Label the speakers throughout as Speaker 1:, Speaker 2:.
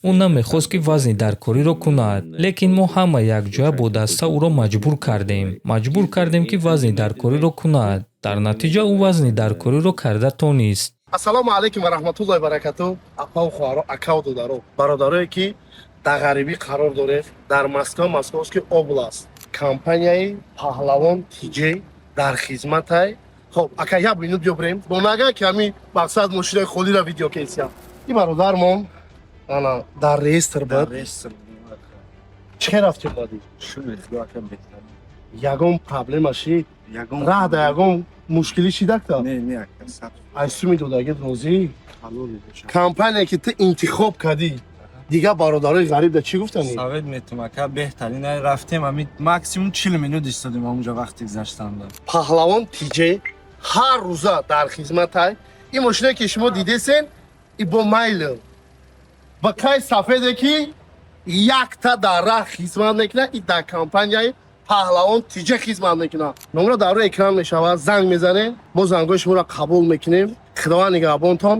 Speaker 1: Ӯ намехост, ки вазни даркориро кунад, лекин мо ҳама якҷоя бо даста ӯро маҷбур кардем. Маҷбур кардем, ки вазни даркориро кунад. Дар натиҷа ӯ вазни даркориро карда тонист.
Speaker 2: Ассалому алайкум ва раҳматуллоҳи баракату, апаву хоҳаро, акаву додаро, бародарое, ки дар ғарибӣ қарор доред, дар Москва, Московский область, компанияи «Паҳлавон ТЖ» дар хизматай. Хоб, ака, як минут биёбирем бо нага, ки ҳами мақсад мошинаи холира видео кесиям. И бародармон ана дар реестр буд. Чӣ хел рафти, омадӣ? Ягон проблема шид раҳда, ягон мушкилӣ шидакта? Аз суми додагит розӣ? Компания, ки ту интихоб кардӣ, дигар бародарои ғариб да чӣ гуфтанӣ?
Speaker 3: Совет метум, ака, беҳтарин. Рафтем, ами максимум 40 минут истодем ҳамунҷо вақти гузаштанда.
Speaker 2: «Паҳлавон ТЖ» ҳар рӯза дар хизматай. Ин мошине, ки шумо дидесен, и бо майл ба кай сафеде, ки якта дар раҳ хизмат мекунад, и дар компанияи «Паҳлавон ТЖ» хизмат мекунад. Номро дар рӯи экран мешавад, занг мезанем, мо зангҳои шуморо қабул мекунем. Худованд нигаҳбонтон.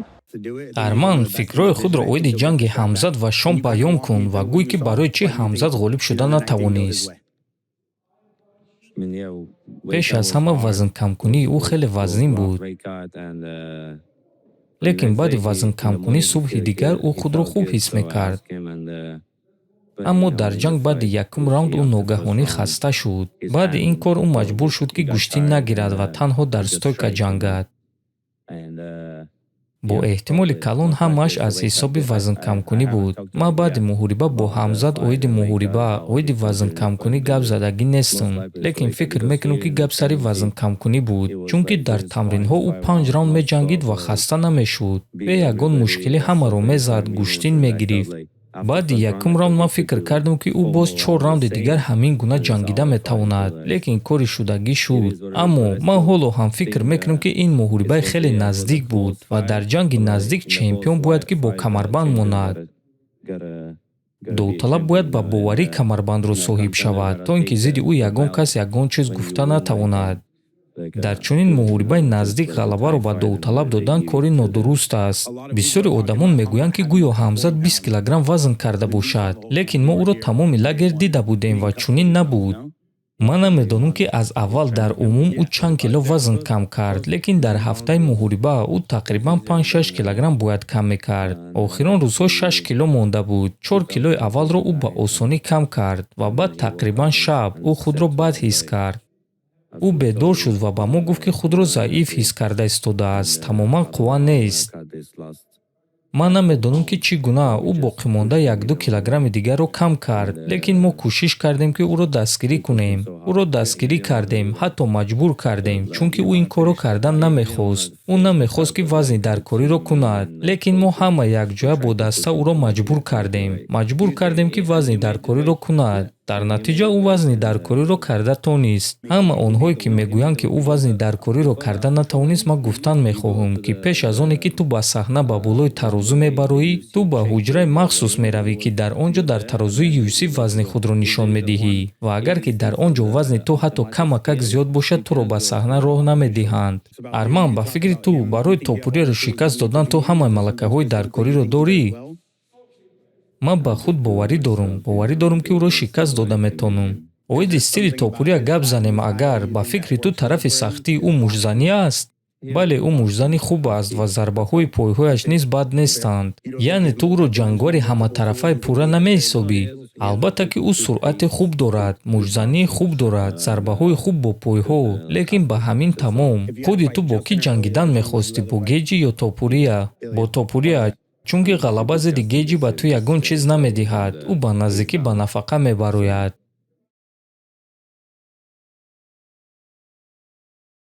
Speaker 1: Арман, фикрҳои худро оиди ҷанги Ҳамзат ва Шон баён кун ва гӯй, ки барои чӣ Ҳамзат ғолиб шуда натавонист. Пеш аз ҳама, вазнкамкунии ӯ хеле вазнин буд, лекин баъди вазнкамкунӣ субҳи дигар ӯ худро хуб ҳис мекард. Аммо дар ҷанг баъди якум раунд ӯ ногаҳонӣ хаста шуд. Баъди ин кор ӯ маҷбур шуд, ки гӯштин нагирад ва танҳо дар стойка ҷангад. Бо эҳтимоли калон ҳамааш аз ҳисоби вазнкамкунӣ буд. Ман баъди муҳориба бо Ҳамзат оиди муҳориба, оиди вазнкамкунӣ гап задагӣ нестам, лекин фикр мекунам, ки гап сари вазнкамкунӣ буд, чунки дар тамринҳо ӯ панҷ раунд меҷангид ва хаста намешуд. Бе ягон мушкилӣ ҳамаро мезад, гӯштин мегирифт. Баъди якум раунд ман фикр кардам, ки ӯ боз чор раунди дигар ҳамин гуна ҷангида метавонад, лекин кори шудагӣ шуд. Аммо ман ҳоло ҳам фикр мекунам, ки ин муҳорибаи хеле наздик буд ва дар ҷанги наздик чемпион бояд, ки бо камарбанд монад. Довталаб бояд ба боварӣ камарбандро соҳиб шавад, то ин ки зидди ӯ ягон кас ягон чиз гуфта натавонад. Дар чунин муҳорибаи наздик ғалабаро ба довталаб додан кори нодуруст аст. Бисёри одамон мегӯянд, ки гӯё Ҳамзат 20 килограмм вазн карда бошад, лекин мо ӯро тамоми лагер дида будем ва чунин набуд. Ман намедонам, ки аз аввал дар умум ӯ чанд кило вазн кам кард, лекин дар ҳафтаи муҳориба ӯ тақрибан 5-6 килограмм бояд кам мекард. Охирон рӯзҳо 6 кило монда буд. 4 килои аввалро ӯ ба осонӣ кам кард ва баъд тақрибан шаб ӯ худро бад ҳис кард. Ӯ бедор шуд ва ба мо гуфт, ки худро заиф ҳис карда истодааст, тамоман қувва нест. Ман намедонам, ки чӣ гуна ӯ боқимонда 1-2 килограмми дигарро кам кард, лекин мо кӯшиш кардем, ки ӯро дастгирӣ кунем. Ӯро дастгирӣ кардем, ҳатто маҷбур кардем, чунки ӯ ин корро кардан намехост. Ӯ намехост, ки вазни даркориро кунад, лекин мо ҳама якҷоя бо даста ӯро маҷбур кардем. Маҷбур кардем, ки вазни даркориро кунад. Дар натиҷа ӯ вазни даркориро карда тонист. Ҳама онҳое, ки мегӯянд, ки ӯ вазни даркориро карда натавонист, ман гуфтан мехоҳам, ки пеш аз оне ки ту ба саҳна, ба болои тарозу мебароӣ, ту ба ҳуҷраи махсус меравӣ, ки дар он ҷо дар тарозуи UFC вазни худро нишон медиҳӣ, ва агар ки дар он ҷо вазни ту ҳатто камакак зиёд бошад, туро ба саҳна роҳ намедиҳанд. Арман, ба фикри ту, барои Топурияро шикаст додан ту ҳамаи малакаҳои даркориро дорӣ? Ман ба худ боварӣ дорам, боварӣ дорам, ки ӯро шикаст дода метавонам. Оиди стили Топурия гап занем агар, ба фикри ту, тарафи сахтии ӯ муштзанӣ аст? Бале, ӯ муштзани хуб аст ва зарбаҳои пойҳояш низ бад нестанд. Яъне ту ӯро ҷанговари ҳаматарафаи пурра намеҳисобӣ? Албатта, ки ӯ суръати хуб дорад, муштзании хуб дорад, зарбаҳои хуб бо пойҳо, лекин ба ҳамин тамом. Худи ту бо кӣ ҷангидан мехостӣ, бо Геҷи ё Топурия? Бо Топурия, чунки ғалаба зидди Геҷи ба ту ягон чиз намедиҳад. Ӯ ба наздикӣ ба нафақа мебарояд.